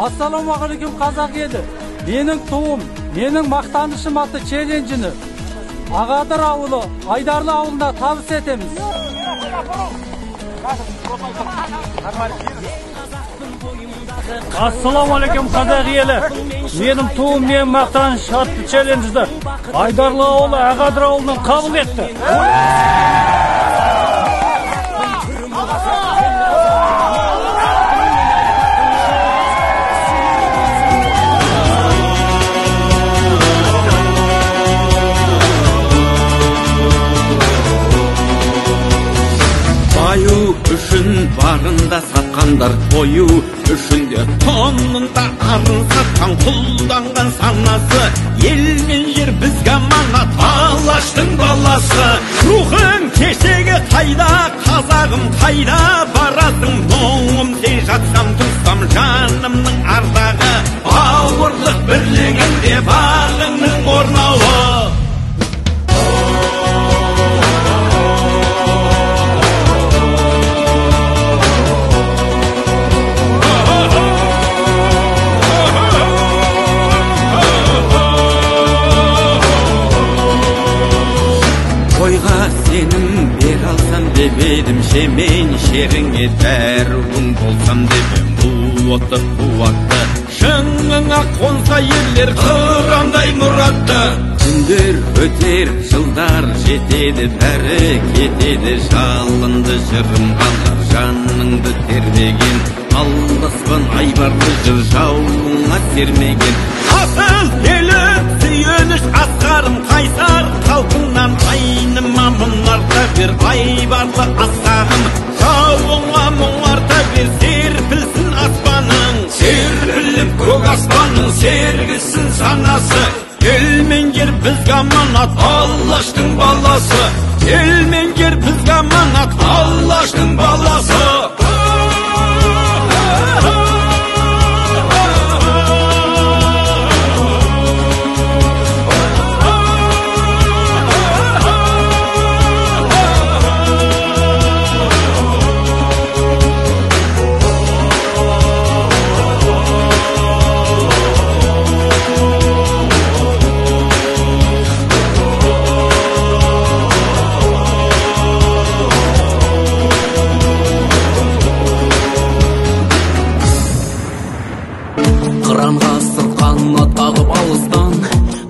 Ассалаумағалейкум қазақ елі. Менің туым, менің мақтанышым атты челленджіні Ағадыр ауылы, Айдарлы ауылына табыс етеміз. Ассалаумағалейкум қазақ елі. Менің туым, менің мақтаныш атты челленджді Айдарлы ауылы, Ағадыр ауылынан қабыл етті. Баю үшін барында сатқандар, қою үшін де тонында арын сатқан, құлданған санасы, ел мен жер бізге аманат, Алаштың баласы. Рухың кешегі қайда, қазағым қайда барасың, мұңым сен жатсам тұрсам жанымның ардағы, бауырлық бірлігінде бағыңның орнауы. Ойға сенім бер алсам деп едім, шемен шеріңе дәруің болсам деп ем, бұл отты қуатты шыңыңа қонса ерлер қырандай мұратты. Күндер өтер, жылдар жетеді, бәрі кетеді, жалынды жырым қалар, жаныңды тербеген, алдаспан айбарлы жыр жауыңа сермеген. Асыл елім сүйеніш асқарым қайсар халқыңнан айныма мұнарта бер, айбарлы асқағым жауыңа мұңарта бер, серпілсін аспаның, серпіліп көк аспаның, сергісін санасы. Ел мен жер бізге аманат, Аллаштың баласы. Ел мен жер бізге аманат, Аллаштың баласы.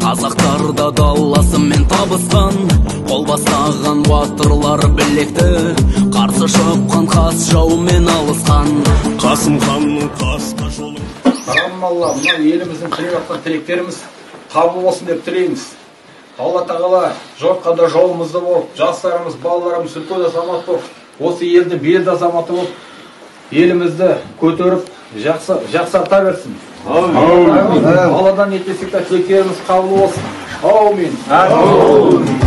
Қазақтарда даласымен табысқан, қол бастаған батырлар білекті, қарсы шапқан қас жаумен алысқан. Қасым ханның қасқа жолы. Қарағым Алла, мынау еліміздің тілеп жатқан тілектеріміз қабыл болсын деп тілейміз. Алла тағала жортқанда жолымызды болып, жастарымыз, балаларымыз үлкен азамат болып, осы елді белді азаматы болып, елімізді көтеріп, жақсарта берсін. Алладан ниеттесек те тілектеріміз қабыл болсын. Аумин. Аумин.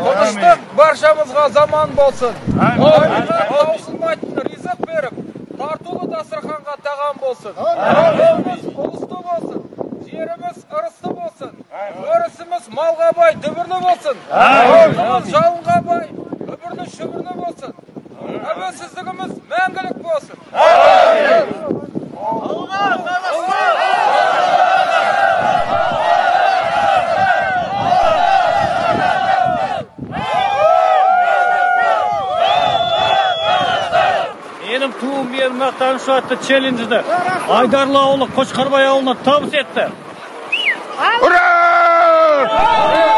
Тыныштық баршамызға заман болсын. Таусылмайтын ризық беріп, тартулы дастарханға тағам болсын. Еліміз ұлысты болсын, жеріміз ырысты болсын. Өрісіміз малға бай, дүбірлі болсын. Халқымыз жалынға бай, үбірлі шүбірлі болсын. Тәуелсіздігіміз мәңгілік болсын. Алға, Қазақстан! Менің туым, менің мақтаныш атты челленджді Айдарлы ауылы Қошқарбай ауылына табыс етті. Ура!